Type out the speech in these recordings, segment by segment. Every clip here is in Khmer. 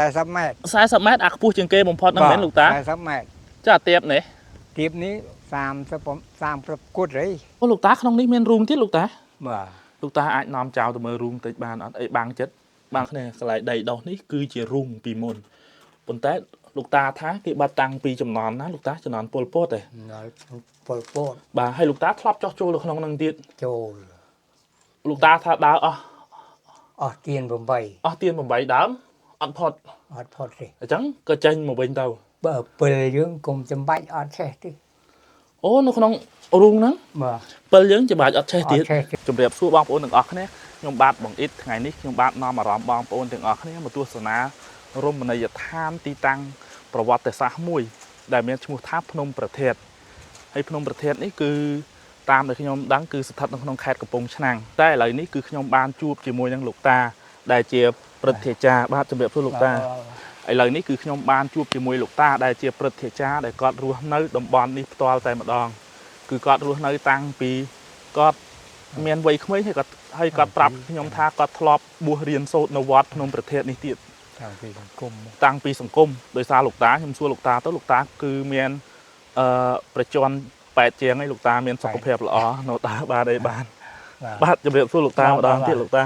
40ម៉ែត្រ 40ម៉ែត្រអាខ្ពស់ជាងគេបំផុតហ្នឹងមែនលោកតា 40ម៉ែត្រ ចាអាទៀបនេះ ទៀបនេះ30 30គត់ហី អូលោកតាក្នុងនេះមានរូងទៀតលោកតា បាទ លោកតាអាចនាំចៅទៅមើលរូងតិចបានអត់អីបាំងចិត្តបាំងគ្នាកន្លែងដីដោះនេះគឺជារូងពីមុនប៉ុន្តែលោកតាថាគេបាត់តាំងពីចំនួនណាលោកតាចំនួនពលពតទេ ដល់ពលពត បាទហើយលោកតាធ្លាប់ចោះចូលនៅក្នុងហ្នឹងទៀត ចូល លោកតាថាដើរអស់ អស់ទៀន8 អស់ទៀន8ដើមអត់ផុត អត់ផុតទេ អញ្ចឹងក៏ចេញមកវិញទៅ បើពិលយើងកុំចំបាច់អត់ចេះទេ អូនៅក្នុងរូងហ្នឹង បាទ ពិលយើងច្បាច់អត់ឆេះទៀត អត់ចេះទេ ជម្រាបសួរបងប្អូនទាំងអស់គ្នាខ្ញុំបាទបងអ៊ីតថ្ងៃនេះខ្ញុំបាទនាំអារម្មណ៍បងប្អូនទាំងអស់គ្នាមកទស្សនារមណីយដ្ឋានទីតាំងប្រវត្តិសាស្ត្រមួយ ដែលមានឈ្មោះថាភ្នំប្រធាតហើយភ្នំប្រធាតនេះគឺតាមដែលខ្ញុំដឹងគឺស្ថិតនៅក្នុងខេត្តកំពង់ឆ្នាំងតែឥឡូវនេះគឺខ្ញុំបានជួបជាមួយនឹងលោកតាដែលជាព្រឹទ្ធាចារ្យបាទជម្រាបសួរលោកតា ឥឡូវនេះគឺខ្ញុំបានជួបជាមួយលោកតាដែលជាព្រឹទ្ធាចារ្យដែលគាត់រស់នៅតំបន់នេះផ្ទាល់តែម្ដងគឺគាត់រស់នៅតាំងពីគាត់មានវ័យក្មេងហើយគាត់ប្រាប់ខ្ញុំថាគាត់ធ្លាប់បួសរៀនសូត្រនៅវត្តភ្នំប្រធាតនេះទៀត តាំងពីសង្គមមក តាំងពីសង្គមដោយសារលោកតាខ្ញុំសួរលោកតាទៅលោកតាគឺមានអឺប្រជជន8ជាងហើយលោកតាមានសុខភាពល្អនៅតាបានអីបាន បាទ បាទជម្រាបសួរលោកតា បាទ ម្ដង បាទ ទៀតលោកតា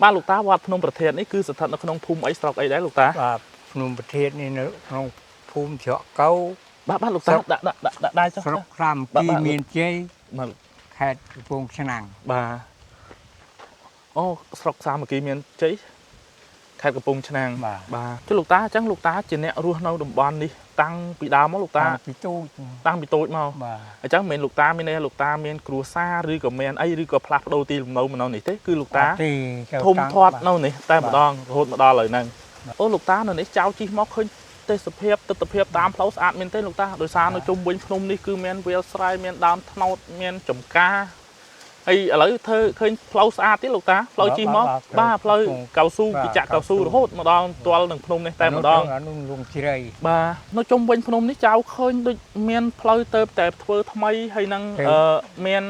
បាទលោកតាវត្តភ្នំប្រធាតនេះគឺស្ថិតនៅក្នុងភូមិអីស្រុកអីដែរលោកតា បាទភ្នំប្រធាតនេះនៅក្នុងភូមិច្រកកៅ បាទបាទលោកតាដាក់ដាក់ដាក់ដាក់ដៃចុះ ស្រុកសាមគ្គី បាទ មានជ័យ បាទ ខេត្តកំពង់ឆ្នាំង បាទអូស្រុកសាមគ្គីមានជ័យខេត្តកំពង់ឆ្នាំង បាទ បាទចុះលោកតាអញ្ចឹងលោកតាជាអ្នករស់នៅតំបន់នេះតាំងពីដើមមកលោកតា តាំងពីទូច តាំងពីតូចមក បាទ អញ្ចឹងមិនមែនលោកតាមានន័យថាលោកតាមានគ្រួសារឬក៏មានអីឬក៏ផ្លាស់ប្ដូរទីលំនៅមកនៅនេះទេគឺលោកតា អត់ទេចៅ ធំ តាំង ធាត់ បាទ នៅនេះតែ បាទ ម្ដងរហូតមកដល់ឥឡូវហ្នឹងអូលោកតានៅនេះចៅជិះមកឃើញទេសភាពទិដ្ឋភាពតាមផ្លូវស្អាតមែនទេលោកតាដោយសារនៅជុំវិញភ្នំនេះគឺមានវាលស្រែមានដើមត្នោតមានចំការហើយឥឡូវធ្វើឃើញផ្លូវស្អាតទៀតលោកតាផ្លូវជិះមកបាទផ្លូវកៅស៊ូពីចាក់កៅស៊ូរហូតមកដល់ទាល់នឹងភ្នំនេះតែម្ដង អានោះលងជ្រៃ បាទនៅជុំវិញភ្នំនេះចៅឃើញដូចមានផ្លូវទៅតែធ្វើថ្មីហើយនឹងអឺមាន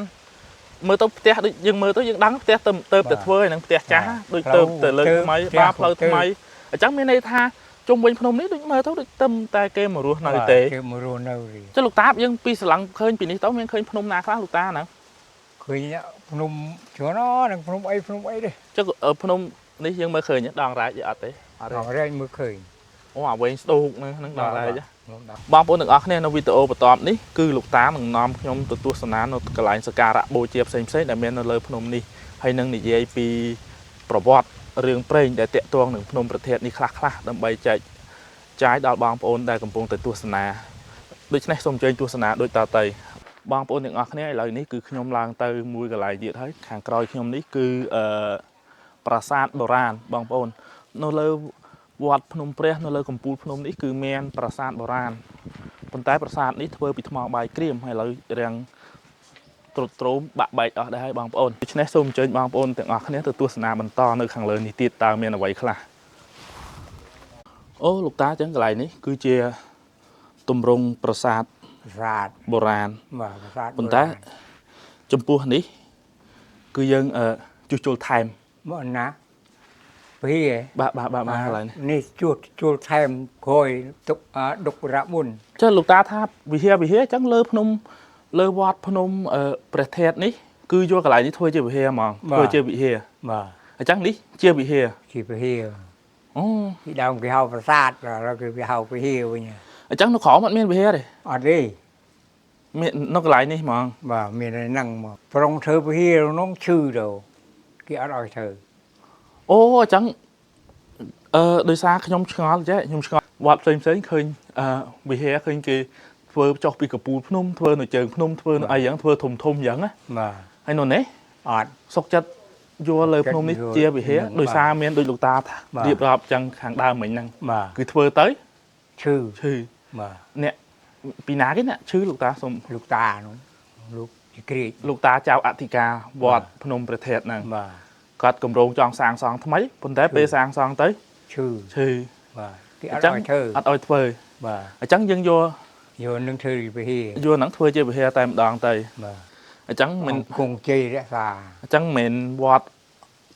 មើលទៅផ្ទះដូចយើងមើលទៅយើងដឹងផ្ទះទៅទៅតែធ្វើហើយនឹងផ្ទះចាស់ដូចទៅទៅលើកថ្មីបាទផ្លូវថ្មីអញ្ចឹងមានន័យថាជុំវិញភ្នំនេះដូចមើលទៅដូចទឹមតែគេមករស់នៅទេ គេមករស់នៅទេ ចុះលោកតាយើងពីស្រឡឹងឃើញពីនេះទៅមានឃើញភ្នំណាខ្លះលោកតាហ្នឹង ឃើញភ្នំច្រើនណាស់នឹងភ្នំអីភ្នំអីទេ ចុះភ្នំនេះយើងមើលឃើញដងរែកអត់ទេអត់ទេ ដងរែកមើលឃើញ អូអាវែងស្ដូកហ្នឹងដងរែក ភ្នំដង បងប្អូនទាំងអស់គ្នានៅវីដេអូបន្ទាប់នេះគឺលោកតានឹងនាំខ្ញុំទៅទស្សនានៅកន្លែងសក្ការៈបូជាផ្សេងៗដែលមាននៅលើភ្នំនេះហើយនឹងនិយាយពីប្រវត្តិរឿងព្រេងដែលតាក់ទងនឹងភ្នំប្រធាតនេះខ្លះៗដើម្បីចែកចាយដល់បងប្អូនដែលកំពុងតែទស្សនាដូច្នេះសូមអញ្ជើញទស្សនាដូចតទៅបងប្អូនទាំងអស់គ្នាឥឡូវនេះគឺខ្ញុំឡើងទៅមួយកន្លែងទៀតហើយខាងក្រោយខ្ញុំនេះគឺអឺប្រាសាទបុរាណបងប្អូននៅលើវត្តភ្នំព្រះនៅលើកំពូលភ្នំនេះគឺមានប្រាសាទបុរាណ ប៉ុន្តែប្រាសាទនេះធ្វើពីថ្មបាយក្រៀមហើយឥឡូវរាំងទ្រុឌទ្រោមបាក់បែកអស់ដែរហើយបងប្អូនដូច្នេះសូមអញ្ជើញបងប្អូនទាំងអស់គ្នាទៅទស្សនាបន្តនៅខាងលើនេះទៀតតើមានអ្វីខ្លះអូលោកតាអញ្ចឹងកន្លែងនេះគឺជាទម្រង់ប្រាសាទ ប្រាសាទ បុរាណ បាទប្រាសាទ ប៉ុន្តែចំពោះនេះគឺយើងអឺជួសជុលថែម មកណាពីឯ បាទបាទបាទបាទកន្លែងនេះ នេះជួសជួលថែមក្រោយទុកអាដុករៈមុន ចុះលោកតាថាវិហារវិហារអញ្ចឹងលើភ្នំលើវត្តភ្នំអឺព្រះធាតុនេះគឺយកកន្លែងនេះធ្វើជាវិហារហ្មងធ្វើជាវិហារ បាទ អញ្ចឹងនេះជាវិហារ ជាពហិ អូ ពីដើមគេហៅប្រាសាទឥឡូវគេគេហៅពហិវិញ អញ្ចឹងនៅក្រោមអត់មានវិហារទេ អត់ទេ មាននៅកន្លែងនេះហ្មង បាទមានតែហ្នឹងមកប្រុងធ្វើពហិក្នុងឈឺទៅគេអត់ឲ្យធ្វើ អូអញ្ចឹងអឺដោយសារខ្ញុំឆ្ងល់ចេះខ្ញុំឆ្ងល់វត្តផ្សេងផ្សេងៗឃើញអឺវិហារឃើញគេធ្វើចុះពីកពូលភ្នំធ្វើនៅជើងភ្នំធ្វើនៅអីយ៉ាងធ្វើធំធំយ៉ាងណា បាទ ហើយនៅនេះ អត់ សុកចិត្តយកលើភ្នំនេះជាវិហារ បាទ ដោយសារមានដូចលោកតាថា បាទ រៀបរាប់អញ្ចឹងខាងដើមមិញហ្នឹង បាទ គឺធ្វើទៅ ឈឺ ឈឺ បាទ អ្នកពីណាគេអ្នកឈឺលោកតាសូម លោកតានោះលោកជាក្រិច លោកតាចៅអធិការវត្តភ្នំព្រះធាតុហ្នឹង បាទ គាត់កម្រងចង់សាងសង់ថ្មីប៉ុន្តែពេលសាងសង់ទៅ ឈឺ ឈឺ បាទគេអ អញ្ចឹង ត់ឲ្យធ្វើ អត់ឲ្យធ្វើ បាទ អញ្ចឹងយើងយក យកនឹងធ្វើពហិ យកហ្នឹងធ្វើជាវិហារតែម្ដងទៅ បាទ អញ្ចឹងមិន គង់ជ័យរក្សា អញ្ចឹងមិនវត្ត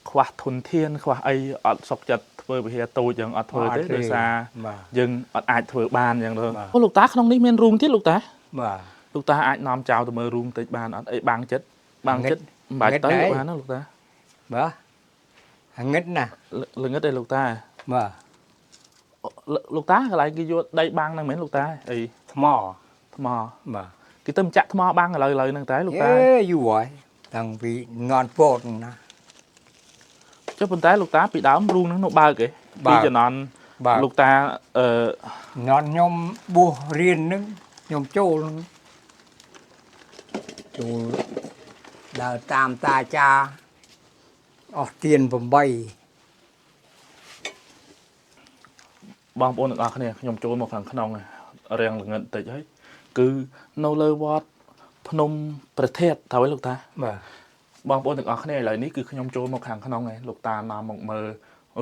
ខ្វះធនធានខ្វះអីអត់សុខចិត្តធ្វើវិហារតូចយ៉ាងអត់ធ្វើទេដោយសារ បាទ យើងអត់អាចធ្វើបានយ៉ាងទៅ បាទ អូលោកតាក្នុងនេះមានរូងទៀតលោកតា បាទ លោកតាអាចនាំចៅទៅមើលរូងតិចបានអត់អីបាំងចិត្តបាំងចិត្តមិនបាច់ទៅបានណាលោកតា បាទងឹតណាស់ ល្ងឹតឯលោកតា បាទ លោកតាកន្លែងគេយកដីបាំងហ្នឹងមែនលោកតាអី ថ្ម ថ្ម បាទ គេទៅចាក់ថ្មបាំងឥឡូវឥឡូវហ្នឹងតែលោកតា អេយូរហើយតាំងពីងន់ពោតណា ចុះប៉ុន្តែលោកតាពីដើមរូងហ្នឹងនៅបើកឯង បើក ពីជំនាន់ បាទ លោកតាអឺ ងន់ខ្ញុំបួសរៀនហ្នឹងខ្ញុំចូលហ្នឹងចូលដើរតាមតាចាអស់ទៀន8 បងប្អូនទាំងអស់គ្នាខ្ញុំចូលមកខាងក្នុងរាំងល្ងិតបន្តិចហើយគឺនៅលើវត្តភ្នំព្រះធាតុត្រូវហើយលោកតា បាទ បងប្អូនទាំងអស់គ្នាឥឡូវនេះគឺខ្ញុំចូលមកខាងក្នុងហើយលោកតានាំមកមើល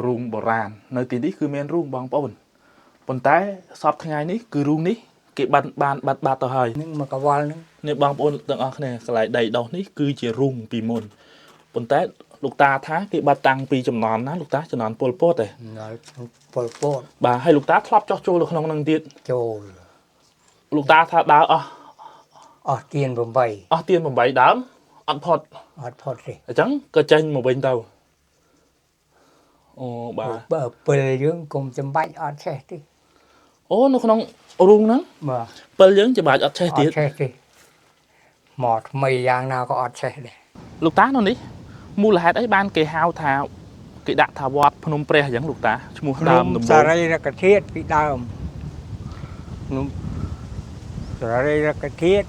រូងបុរាណនៅទីនេះគឺមានរូងបងប្អូនប៉ុន្តែសពថ្ងៃនេះគឺរូងនេះគេបានបានបាត់បាត់ទៅហើយ នឹងមកកវល់ហ្នឹង នេះបងប្អូនទាំងអស់គ្នាកន្លែងដីដោះនេះគឺជារូងពីមុនប៉ុន្តែលោកតាថាគេបាត់តាំងពីចំនួនណាលោកតាចំនួនពលពតទេ ដល់ពលពត បាទហើយលោកតាធ្លាប់ចោះចូលនៅក្នុងនឹងទៀត ចូល លោកតាថាដើរអស់ អស់ទៀន8 អស់ទៀន8ដើមអត់ផុត អត់ផុតទេ អញ្ចឹងក៏ចេញមកវិញទៅអូបាទ បើពិលយើងកុំចំបាច់អត់ចេះទេ អូនៅក្នុងរូងហ្នឹង បាទ ពិលយើងច្បាច់អត់ឆេះ អ ទៀត ត់ចេះទេមកថ្មីយ៉ាងណាក៏អត់ចេះដែរ លោកតានៅនេះមូលហេតុអីបានគេហៅថាគេដាក់ថាវត្តភ្នំព្រះអញ្ចឹងលោកតាឈ្មោះដើមដំបូ សារីរកធាតុពីដើមភ្នំសារីរកធាតុ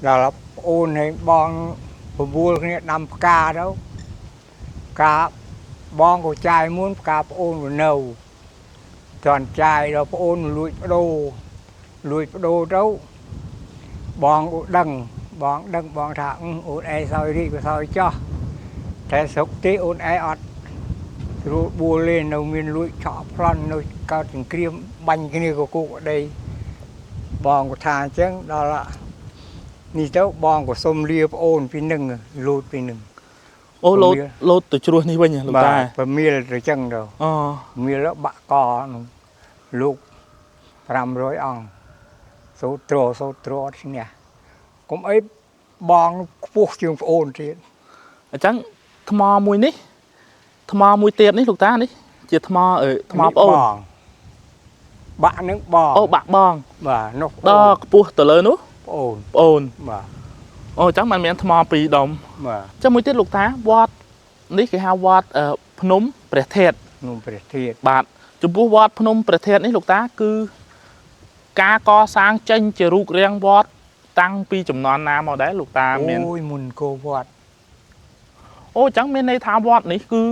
ដល់ប្អូនហើយបងបបួលគ្នាដាំផ្កាទៅផ្កាបងក៏ចាយមុនផ្កាប្អូនក៏នៅតន់ចាយដល់ប្អូនលួចបដូរលួចបដូរទៅបងក៏ដឹងបងដឹងបងថាអឺអូនឯងសោយរីកក៏សោយចោះតែស្រុកទេអូនឯងអត់ស្រួលបួលទេនៅមានលួចឆក់ប្លន់នៅកើតសង្គ្រាមបាញ់គ្នាក៏គោកក្តីបងក៏ថាអញ្ចឹងដល់នេះទៅបងក៏សុំលាប្អូនពីនឹងលូតពីនឹង អូលោតលោតទៅជ្រោះនេះវិញលោកតា ពមៀលទៅចឹងទៅ អូ មៀលបាក់កនោះលោក500អង្គសូត្រសូត្រអត់ឈ្នះកុំអីបងខ្ពស់ជាងប្អូនទៀត អញ្ចឹងថ្មមួយនេះថ្មមួយទៀតនេះលោកតានេះជាថ្មអឺថ្មប្អូន បងបាក់នឹងបង អូបាក់បង បាទនោះ ដល់ខ្ពស់ទៅលើនោះ ប្អូន ប្អូន បាទ អូអញ្ចឹងมันមានថ្មពីរដុំ បាទ អញ្ចឹងមួយទៀតលោកតាវត្តនេះគេហៅវត្តភ្នំព្រះធាតុ ភ្នំព្រះធាតុ បាទចំពោះវត្តភ្នំព្រះធាតុនេះលោកតាគឺការកសាងចេញជារូបរាងវត្តតាំងពីចំនួនណាមកដែរលោកតាមាន អូយមុនកោវត្ត អូអញ្ចឹងមានន័យថាវត្តនេះគឺ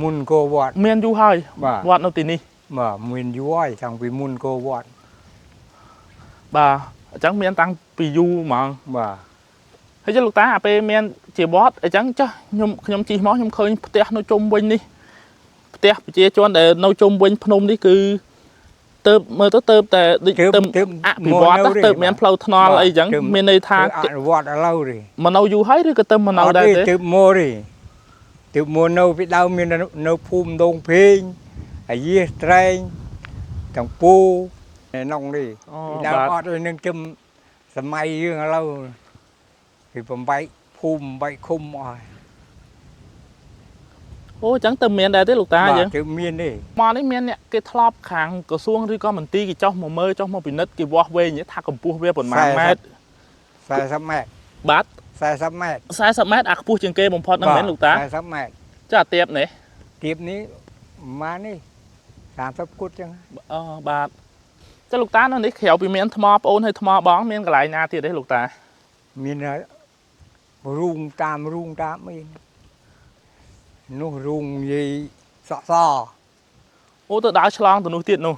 មុនកោវត្ត មានយូរហើយ បាទ វត្តនៅទីនេះ បាទមានយូរហើយតាំងពីមុនកោវត្ត បាទអញ្ចឹងមានតាំងពីយូរហ្មង បាទ ហើយចុះលោកតាអាពេលមានជាវត្តអញ្ចឹងចាស់ខ្ញុំជិះមកខ្ញុំឃើញផ្ទះនៅជុំវិញនេះផ្ទះប្រជាជនដែលនៅជុំវិញភ្នំនេះគឺទៅមើលទៅទៅតែដូច ទើប ទៅ ទើប អភិវឌ្ឍ មកនៅ ទៅមានផ្លូវថ្នល់អីចឹង ទើប មានន័យថា ទើបអនុវត្តឥឡូវទេ មកនៅយូរហើយឬក៏ទៅមកនៅដែរទេ ទើបមកទេទើបមកនៅពីដើមមាននៅភូមិដងភេងអាយាសត្រែងទាំងពូឯនងនេះ អូ ពីដើម បាទ អត់ទេនឹងទើបសម័យយើងឥឡូវពីបំបែកភូមិបំបែកឃុំអស់ហើយ អូអញ្ចឹងទៅមានដែរទេលោកតា បាទ យើង ទើបមានទេ មកនេះមានអ្នកគេធ្លាប់ខាងក្រសួងឬក៏មន្ទីរគេចុះមកមើលចុះមកពិនិត្យគេវាស់វែងថាកម្ពស់វាប៉ុន្មានម៉ែត្រ 40ម៉ែត្រ បាទ 40ម៉ែត្រ 40ម៉ែត្រអាខ្ពស់ជាងគេបំផុតហ្នឹងមែនលោកតា 40ម៉ែត្រ ចាអាទៀបនេះ ទៀបនេះប្រហែលនេះ30គត់ចឹង អូបាទចាលោកតានៅនេះក្រៅពីមានថ្មប្អូនហើយថ្មបងមានកន្លែងណាទៀតទេលោកតា មានរូងតាមរូងតាមអីនោះរូងយាយសក់ស អូទៅដើរឆ្លងទៅនោះទៀតនោះ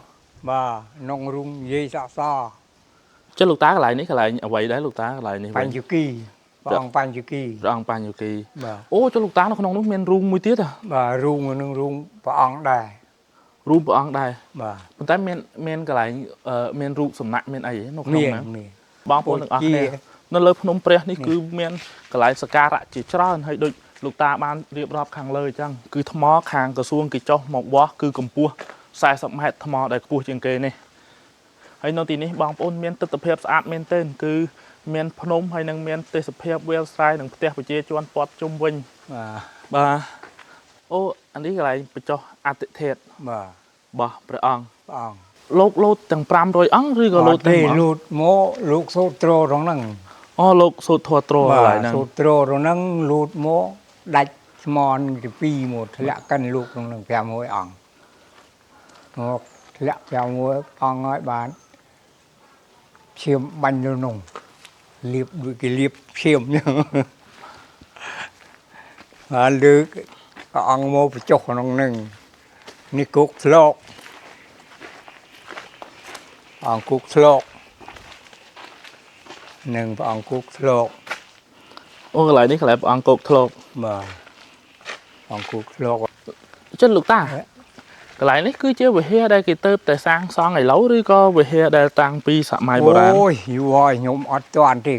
បាទក្នុងរូងយាយសក់ស ចាលោកតាកន្លែងនេះកន្លែងអ្វីដែរលោកតាកន្លែងនេះវិញ បញ្ញគីព្រះអង្គបញ្ញគី ព្រះអង្គបញ្ញគី បាទ អូចុះលោកតានៅក្នុងនោះមានរូងមួយទៀតហ៎ បាទរូងនឹងរូងព្រះអង្គដែរ រូងព្រះអង្គដែរ បាទ ប៉ុន្តែមានមានកន្លែងមានរូបសំណាក់មានអីទេនៅក្នុង មាន ហ្នឹង មាន បងប្អូនទាំងអស់គ្នានៅលើភ្នំព្រះនេះគឺមានកន្លែងសក្ការៈជាច្រើនហើយដូច លោកតាបានរៀបរាប់ខាងលើអញ្ចឹងគឺថ្មខាងក្រសួងគេចុះមកវាស់គឺកម្ពស់40ម៉ែត្រថ្មដែលខ្ពស់ជាងគេនេះហើយនៅទីនេះបងប្អូនមានទិដ្ឋភាពស្អាតមែនទែនគឺមានភ្នំហើយនឹងមានទេសភាពវាលស្រែនិងផ្ទះប្រជាជនព័ទ្ធជុំវិញ បាទ បាទអូអានេះកន្លែងបញ្ចុះអតិធាតុ បាទ របស់ព្រះអង្គ ព្រះអង្គ លោកលោតទាំង500អង្គឬក៏លោត ទេ ទាំងមួយអង្គ លូតមកលោកសូត្រត្រក្នុងហ្នឹង អូលោកសូត្រធម៌ត្រកន្លែងហ្នឹង សូត្រត្រក្នុងហ្នឹងលូតមកដាច់ស្មនទី2មកធ្លាក់កិនលោកក្នុងហ្នឹង500អង្គមកធ្លាក់500អង្គហើយបានឈាមបាញ់ទៅនោះលៀបដូចគេលៀបឈាមអញ្ចឹង បានលើកព្រះអង្គមកបញ្ចុះក្នុងហ្នឹងនេះគុកស្លោកអង្គគុកស្លោកនឹងព្រះអង្គគុកស្លោក អូកន្លែងនេះកន្លែងព្រះអង្គគោកធ្លក បាទអង្គគុកស្លោក ចឹងលោកតា ហ៎ កន្លែងនេះគឺជាវិហារដែលគេទៅតែសាងសង់ឥឡូវឬក៏វិហារដែលតាំងពីសម័យបុរាណ អូយយូរហើយខ្ញុំអត់ទាន់ទេ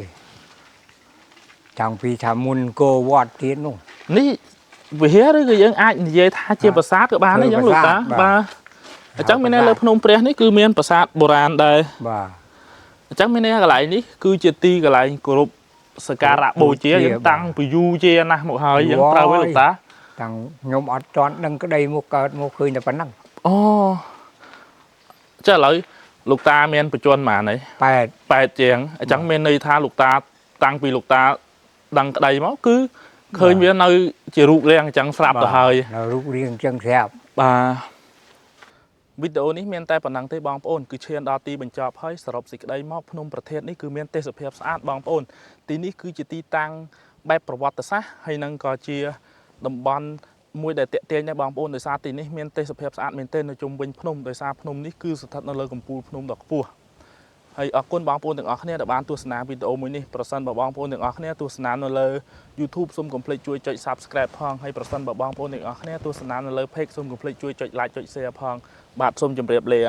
តាំងពីថាមុនគោវត្តទៀតនោះ នេះវិហារឬក៏យើងអាចនិយាយថាជាប្រាសាទក៏បានដែរចឹងលោកតា បាទ បាទអញ្ចឹងមានន័យលើភ្នំព្រះនេះគឺមានប្រាសាទបុរាណដែរ បាទ អញ្ចឹងមានន័យថាកន្លែងនេះគឺជាទីកន្លែងគោរពសក្ការៈបូជាយើងតាំងពីយូរជាណាស់មកហើយយើងត្រូវឯលោកតា តាំងខ្ញុំអត់ទាន់ដឹងក្តីមកកើតមកឃើញតែប៉ុណ្ណឹង អូចាឥឡូវលោកតាមានបច្ចុប្បន្នប៉ុន្មានហើយ ប៉ែត 8ជាងអញ្ចឹងមានន័យថាលោកតាតាំងពីលោកតាដឹងក្តីមកគឺឃើញវានៅជារូបរាងអញ្ចឹងស្រាប់ទៅហើយ នៅរូបរាងអញ្ចឹងស្រាប់ បាទវីដេអូនេះមានតែប៉ុណ្ណឹងទេបងប្អូនគឺឈានដល់ទីបញ្ចប់ហើយសរុបសេចក្តីមកភ្នំប្រធាននេះគឺមានទេសភាពស្អាតបងប្អូនទីនេះគឺជាទីតាំងបែបប្រវត្តិសាស្ត្រហើយនឹងក៏ជាតំបន់មួយដែលតាក់ទាញដែរបងប្អូនដោយសារទីនេះមានទេសភាពស្អាតមែនទែននៅជុំវិញភ្នំដោយសារភ្នំនេះគឺស្ថិតនៅលើកំពូលភ្នំដ៏ខ្ពស់ហើយអរគុណបងប្អូនទាំងអស់គ្នាដែលបានទស្សនាវីដេអូមួយនេះប្រសិនបើបងប្អូនទាំងអស់គ្នាទស្សនានៅលើ YouTube សូមកុំភ្លេចជួយចុច Subscribe ផងហើយប្រសិនបើបងប្អូនទាំងអស់គ្នាទស្សនានៅលើ Page សូមកុំភ្លេចជួយចុច Like ចុច Share ផងបាទសូមជម្រាបលា